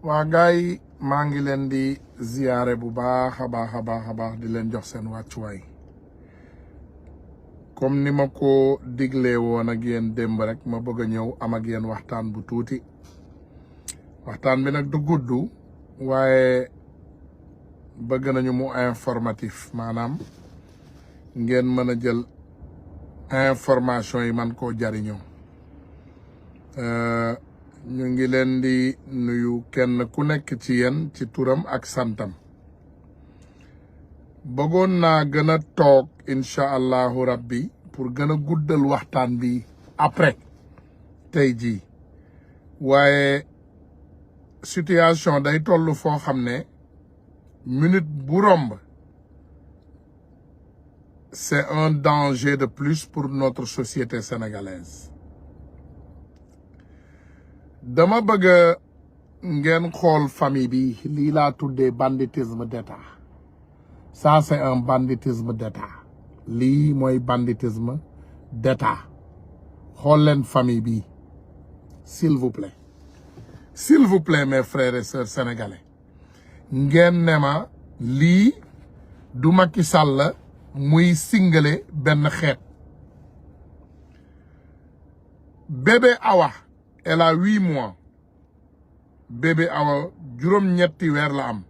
waa gaay maa ngi leen di ziyaare bu baax a baax di leen jox seen wàccuwaay comme ni ma ko diglee woon ak yéen démb rek ma bëgg a ñëw am ak yéen waxtaan bu tuuti waxtaan bi nag du gudd waaye bëgg nañu mu informatif maanaam ngeen mën a jël information yi man koo jariñoo ñu ngi leen di nuyu kenn ku nekk ci yéen ci turam ak santam bëggoon naa gën a toog incha allahu rabbi pour gën a guddal waxtaan bi après tey jii waaye situation day toll foo xam ne minute bu romb c'est un danger de plus pour notre société sénégalaise dama bëgg ngeen xool famille bi lii laa tuddee banditisme d'État ça c'est un banditisme d'État lii mooy banditisme d'État xool leen famille bi s'il vous plaît mes frères et sœurs sénégalais ngeen ne ma lii du Macky Sall muy singale benn xeet bébé Awa elle a 8 mois bébé Awa juróom-ñetti weer la am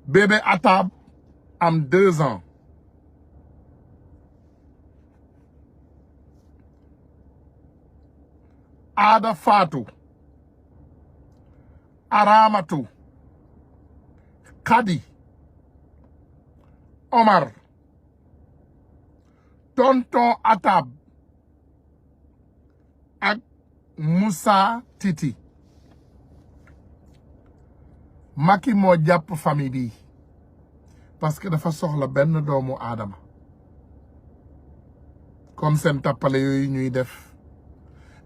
bébé Atab am 2 ans Ada Fatou Aramatu Khady Omar tonton Atab ak Moussa Titi Macky moo jàpp famille bi parce que dafa soxla benn doomu aadama comme seen tappale yooyu ñuy def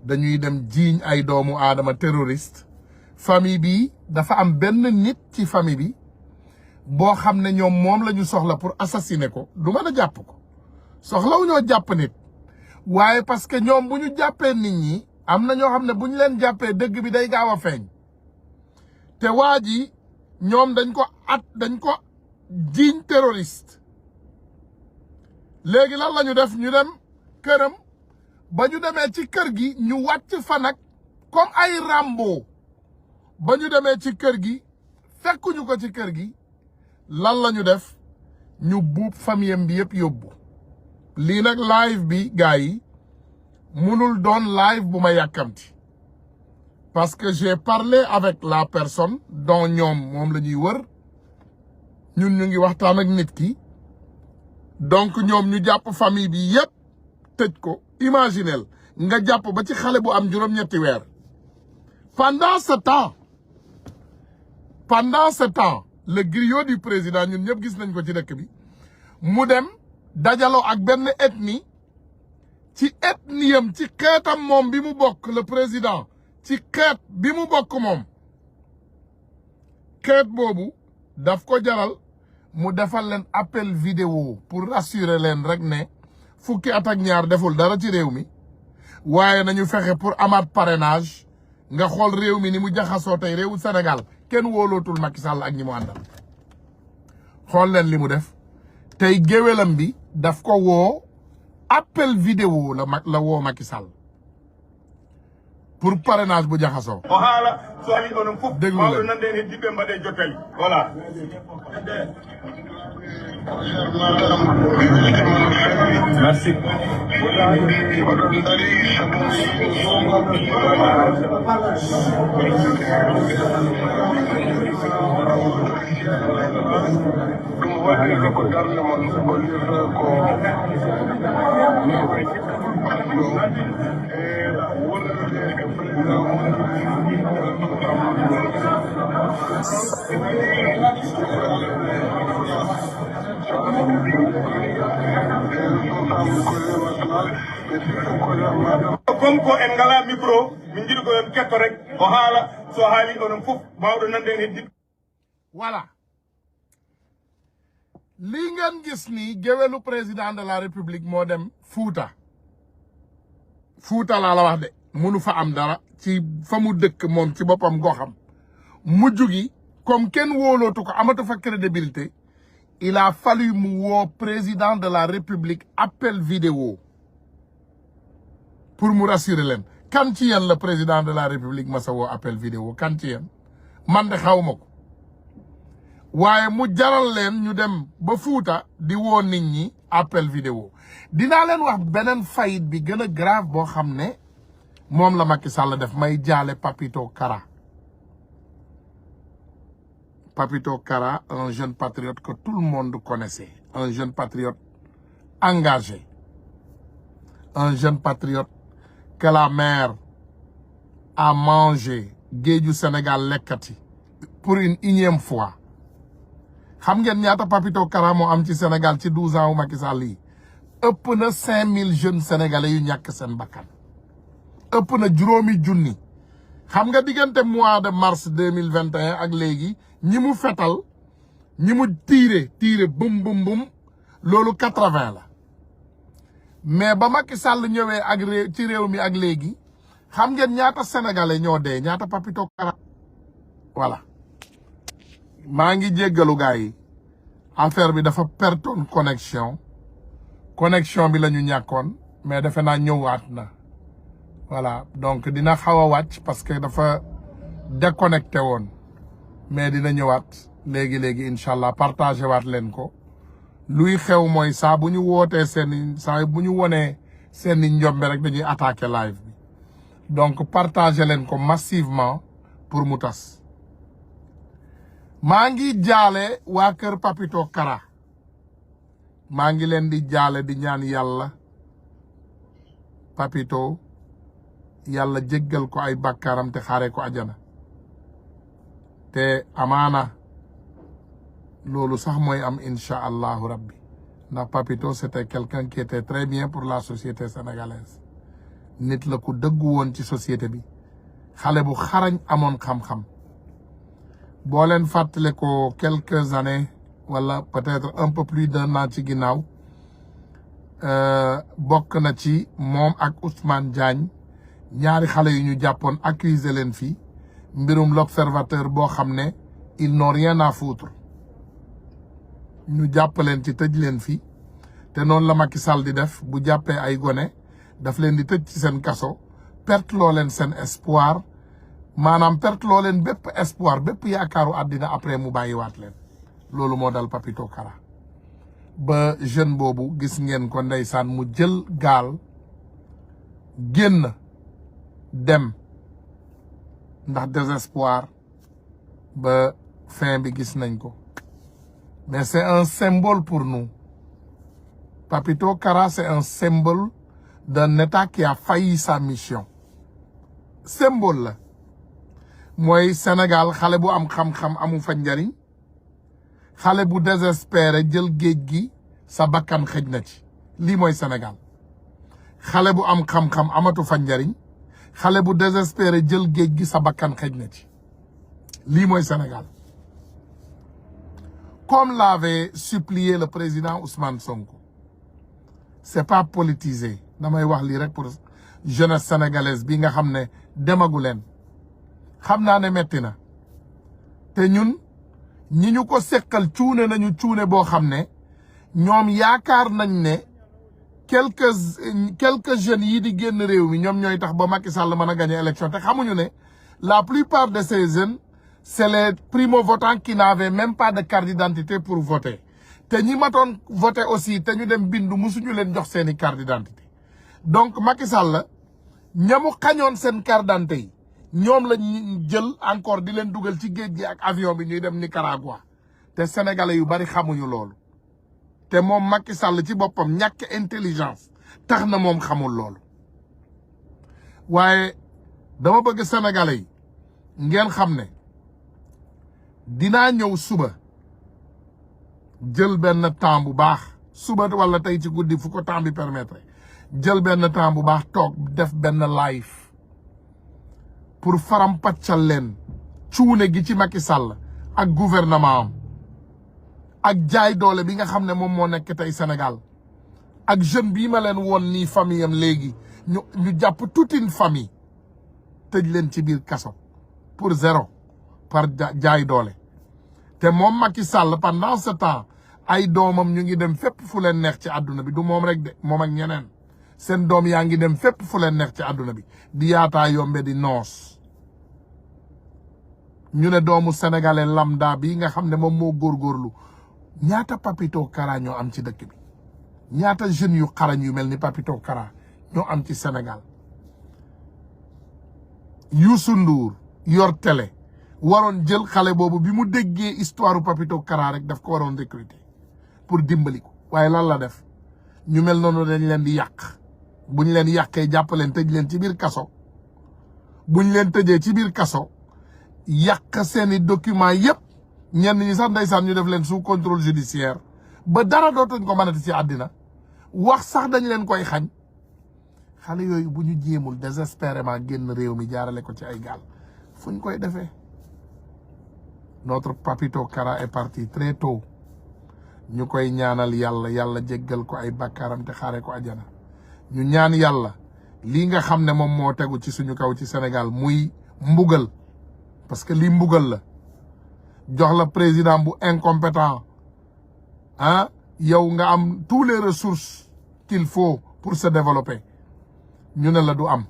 dañuy dem jiiñ ay doomu aadama terroriste famille bi dafa am benn nit ci famille bi boo xam ne ñoom moom la ñu soxla pour assassiner ko du mën a jàpp ko soxlawu ñoo jàpp nit waaye parce que ñoom bu ñu jàppee nit ñi am na ñoo xam ne bu ñu leen jàppee dëgg bi day gaaw a feeñ te waa ji ñoom dañ ko jiiñ terroriste léegi lan la ñu def ñu dem këram ba ñu demee ci kër gi ñu wàcc fa nag comme ay Rambo ba ñu demee ci kër gi fekkuñu ko ci kër gi lan la ñu def ñu buub famille bi yëpp yóbbu lii nag live bi gars yi mënul doon live bu ma yàkkamti parce que j'ai parlé avec la personne dont ñoom moom la ñuy wër ñun ñu ngi waxtaan ak nit ki donc ñoom ñu jàpp famille bi yëpp tëj ko imaginel nga jàpp ba ci xale bu am juróom-ñetti weer pendant ce temps le griot du président ñun ñëpp gis nañ ko ci dëkk bi mu dem dajaloo ak benn ethnie ci ethniyam ci xeetam moom bi mu bokk le président ci xeet bi mu bokk moom xeet boobu daf ko jaral mu defal leen appel vidéo pour rassurer leen rek ne fukki at ak ñaar deful dara ci réew mi waaye nañu fexe pour amaat parrainage nga xool réew mi ni mu jaxasoo tey réewu Sénégal kenn wóolootul Macky Sall ak ñi mu àndal xool leen li mu def tey géwélam bi daf ko woo appel vidéo la woo Macky Sall pour parrainage bu jaxasoo o haala so ali onon fof déglu mawɗo nande hen diɓɓe mbaɗe jottali voilà merci oɗon dari ɗum waɗirta ko darde mon gollirta ko wondude e président comme ko en ngala micro min jiɗi ko yon ketto rek o haala so haali onon fof mawɗo nande en heddi voilà li ngeen gis ni géwélu président de la république moo dem Fuuta laa la wax de munu fa am dara ci fa mu dëkk moom ci boppam goxam mujj gi comme kenn wóolootu ko amatu fa crédibilité il a fallu mu woo président de la république appel vidéo pour mu rassurer leen kan ci yéen le président de la république masa woo appel vidéo kan ci yéen man de xaw ma ko waaye mu jaral leen ñu dem ba Fuuta di woo nit ñi appel vidéo dinaa leen wax beneen fayit bi gën a grave boo xam ne moom la Macky Sall def may jaale Papito Kara Papito Kara un jeune patriote que tout le monde connaissait un jeune patriote engagé un jeune patriote que la mère a mangé géeju Sénégal lekkati pour une énième fois xam ngeen ñaata Papito Kara moo am ci Sénégal ci 12 ans wu Macky Sall yi ëpp na 5000 jeunes sénégalais yu ñàkk seen bakkan ëpp na juróomi junni xam nga diggante mois de mars 2021 ak léegi ñi mu fetal ñi mu tiire bum bum bum loolu 80 la mais ba Macky Sall ñëwee ak ci réew mi ak léegi xam ngeen ñaata sénégalais ñoo dee ñaata Papito Kara voilà maa ngi jéggalu gars yi affaire bi dafa pertoon connexion bi la ñu ñàkkoon mais defe naa ñëwaat na voilà donc dina xaw a wàcc parce que dafa déconnecté woon mais dina ñëwaat léegi incha allah partagé waat leen ko luy xew mooy saa bu ñu wootee saa bu ñu wonee seeni njombe rek dañuy attaqué live bi donc partagé leen ko massivement pour mu tas maa ngi jaale waa kër Papito Kara maa ngi leen di jaale di ñaan yàlla Papito yàlla jéggal ko ay bàkkaaram te xaare ko ajana te amaana loolu sax mooy am incha allahu rabbi ndax Papito c'était quelqu'un qui était très bien pour la société sénégalaise nit la ku dëggu woon ci société bi xale bu xarañ amoon xam-xam boo leen fàttale ko quelques années wala peut-être un peu plus d'un an ci ginnaaw bokk na ci moom ak Ousmane Diagne ñaari xale yu ñu jàppoon accuser leen fii mbirum l'observateur boo xam ne ils n'ont rien à foutre ñu jàpp leen ci tëj leen fii te noonu la Macky Sall di def bu jàppee ay gone daf leen di tëj ci seen kaso perte loo leen seen espoir maanaam perte loo leen bépp espoir bépp yaakaaru àddina après mu bàyyiwaat leen loolu moo dal Papito Kara ba jeune boobu gis ngeen ko ndeysaan mu jël gaal génn dem ndax désespoir ba fin bi gis nañ ko mais c'est un symbole pour nous Papito Kara c'est un symbole d'un État qui a failli sa mission symbole la mooy Sénégal xale bu am xam-xam amu fa njariñ xale bu désespéré jël géej gi sa bakkan xëj na ci lii mooy Sénégal xale bu am xam-xam amatu fa njariñ xale bu désespéré jël géej gi sa bakkan xëj na ci lii mooy Sénégal comme l'avait supplié le président Ousmane Sonko c'est pas politisé damay wax lii rek pour jeunesse sénégalaise bi nga xam ne demagu leen xam naa ne metti na te ñun ñi ñu ko seqal cuune nañu cuune boo xam ne ñoom yaakaar nañ ne quelques jeunes yi di génn réew mi ñoom ñooy tax ba Macky Sall mën a gagner élection te xamuñu ne la plupart de ces jeunes c'est les primo-votants qui n'avaient même pas de carte d'identité pour voter te ñi matoon voter aussi te ñu dem bindu musuñu leen jox seeni carte d'identité donc Macky Sall ñamu xañoon seen carte d'identité yi ñoom la jël encore di leen dugal ci géej gi ak avion bi ñuy dem Nicaragua te sénégalais yu bari xamuñu loolu te moom Macky Sall ci boppam ñàkk intelligence tax na moom xamul loolu waaye dama bëgg sénégalais yi ngeen xam ne dinaa ñëw suba jël benn temps bu baax suba wala tey ci guddi fu ko temps bi permettre jël benn temps bu baax toog def benn live pour faram pàccal leen cuune gi ci Macky Sall ak gouvernement am ak jaay doole bi nga xam ne moom moo nekk tey Sénégal ak jeune bii ma leen woon nii famille am léegi ñu jàpp toute une famille tëj leen ci biir kaso pour zéro par jaay doole. te moom Macky Sall pendant ce temps ay doomam ñu ngi dem fépp fu leen neex ci àdduna bi du moom rek de moom ak ñeneen seen doom yaa ngi dem fépp fu leen neex ci àdduna bi di yaataa yombe di noos. ñu ne doomu sénégalais lambda bi nga xam ne moom moo góorgóorlu ñaata Papito Kara ñoo am ci dëkk bi ñaata jeunes yu xarañ yu mel ni Papito Kara ñoo am ci Sénégal. Youssou Ndour yor télé waroon jël xale boobu bi mu déggee histoire Papito Kara rek daf ko waroon recruter pour dimbali ko waaye lan la def ñu mel noonu dañ leen di yàq buñ leen yàqee jàpp leen tëj leen ci biir kaso buñ leen tëjee ci biir kaso yàq seeni documents yépp ñenn ñi sax ndeysaan ñu def leen sous contrôle judiciaire ba dara dootuñ ko mënati ci àddina wax sax dañ leen koy xañ. xale yooyu bu ñu jéemul désespérément génn réew mi jaarale ko ci ay gaal fu ñu koy defee. Notre Papito Kara est parti très tôt ñu koy ñaanal yàlla yàlla jéggal ko ay bàkkaaram te xaare ko ajana. ñu ñaan yàlla lii nga xam ne moom moo tegu ci suñu kaw ci Sénégal muy mbugal parce que lii mbugal la jox la président bu incompétent ah yow nga am tous les ressources qu'il faut pour se développer ñu ne la du am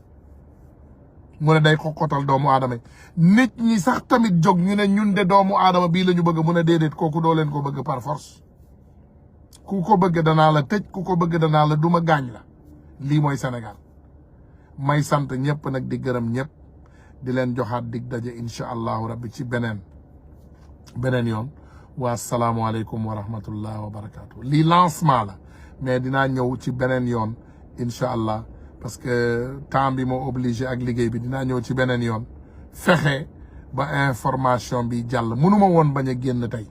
mu ne day xoqotal doomu aadama nit ñi sax tamit jóg ñu ne ñun de doomu aadama bii la ñu bëgg mu ne déedéet kooku doo leen ko bëgg par force ku ko bëgg danaa la tëj ku ko bëgg danaa la duma gaañ la. lii mooy Sénégal may sant ñëpp nag di gërëm ñëpp di leen joxaat dig daje incha allahu rabbi ci beneen yoon wa salaamualeykum wa rahmatullah wa barakaatu. lii lancement la mais dinaa ñëw ci beneen yoon incha allah parce que temps bi moo obligé ak liggéey bi dinaa ñëw ci beneen yoon fexe ba information bi jàll mënuma woon bañ a génn tey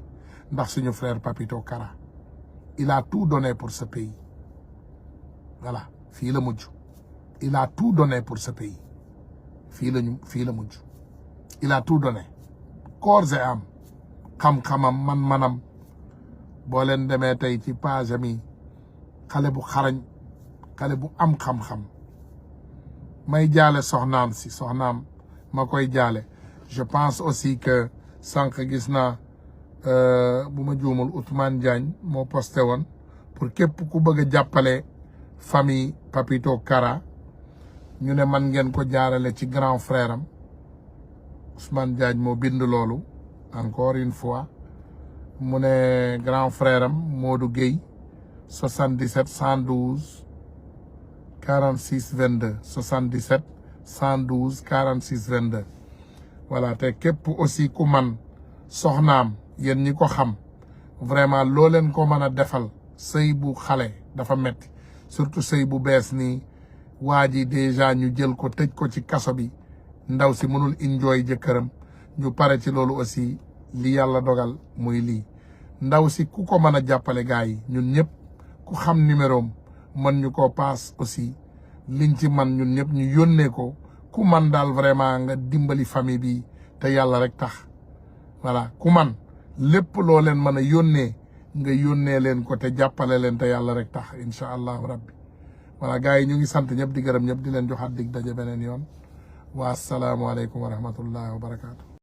ndax suñu frère Papito Kara il a tout donné pour ce pays voilà. fii la mujj il a tout donné pour ce pays fii la mujj il a tout donné corps et âme xam-xamam man-manam boo leen demee tey ci page mi xale bu xarañ xale bu am xam-xam may jaale soxnaam ma koy jaale je pense aussi que sànq gis naa bu ma juumul Ousmane Diagne moo posté woon pour képp ku bëgg a jàppale famille Papito Kara ñu ne man ngeen ko jaarale ci grand frère am Ousmane Diagne moo bind loolu encore une fois mu ne grand frère am Modou Gueye 77 112 46 22 77 112 46 22 voilà te képp aussi ku man soxnaam yéen ñi ko xam vraiment loo leen ko mën a defal sëy bu xale dafa metti surtout sëy bu bees nii waa ji déjà ñu jël ko tëj ko ci kaso bi ndaw si mënul enjoy jëkkëram ñu pare ci loolu aussi li yàlla dogal muy lii ndaw si ku ko mën a jàppale gars yi ñun ñëpp ku xam numérom mën ñu ko paas aussi liñ ci man ñun ñëpp ñu yónnee ko ku man daal vraiment nga dimbali famille bi te yàlla rek tax voilà ku man lépp loo leen mën a yónnee nga yónnee leen ko te jàppale leen te yàlla rek tax incha allahu rabbi voilà gars yi ñu ngi sant ñëpp di gërëm ñëpp di leen joxaat dig daje beneen yoon wa salaamualeykum wa rahmatullahi wa barakaatu.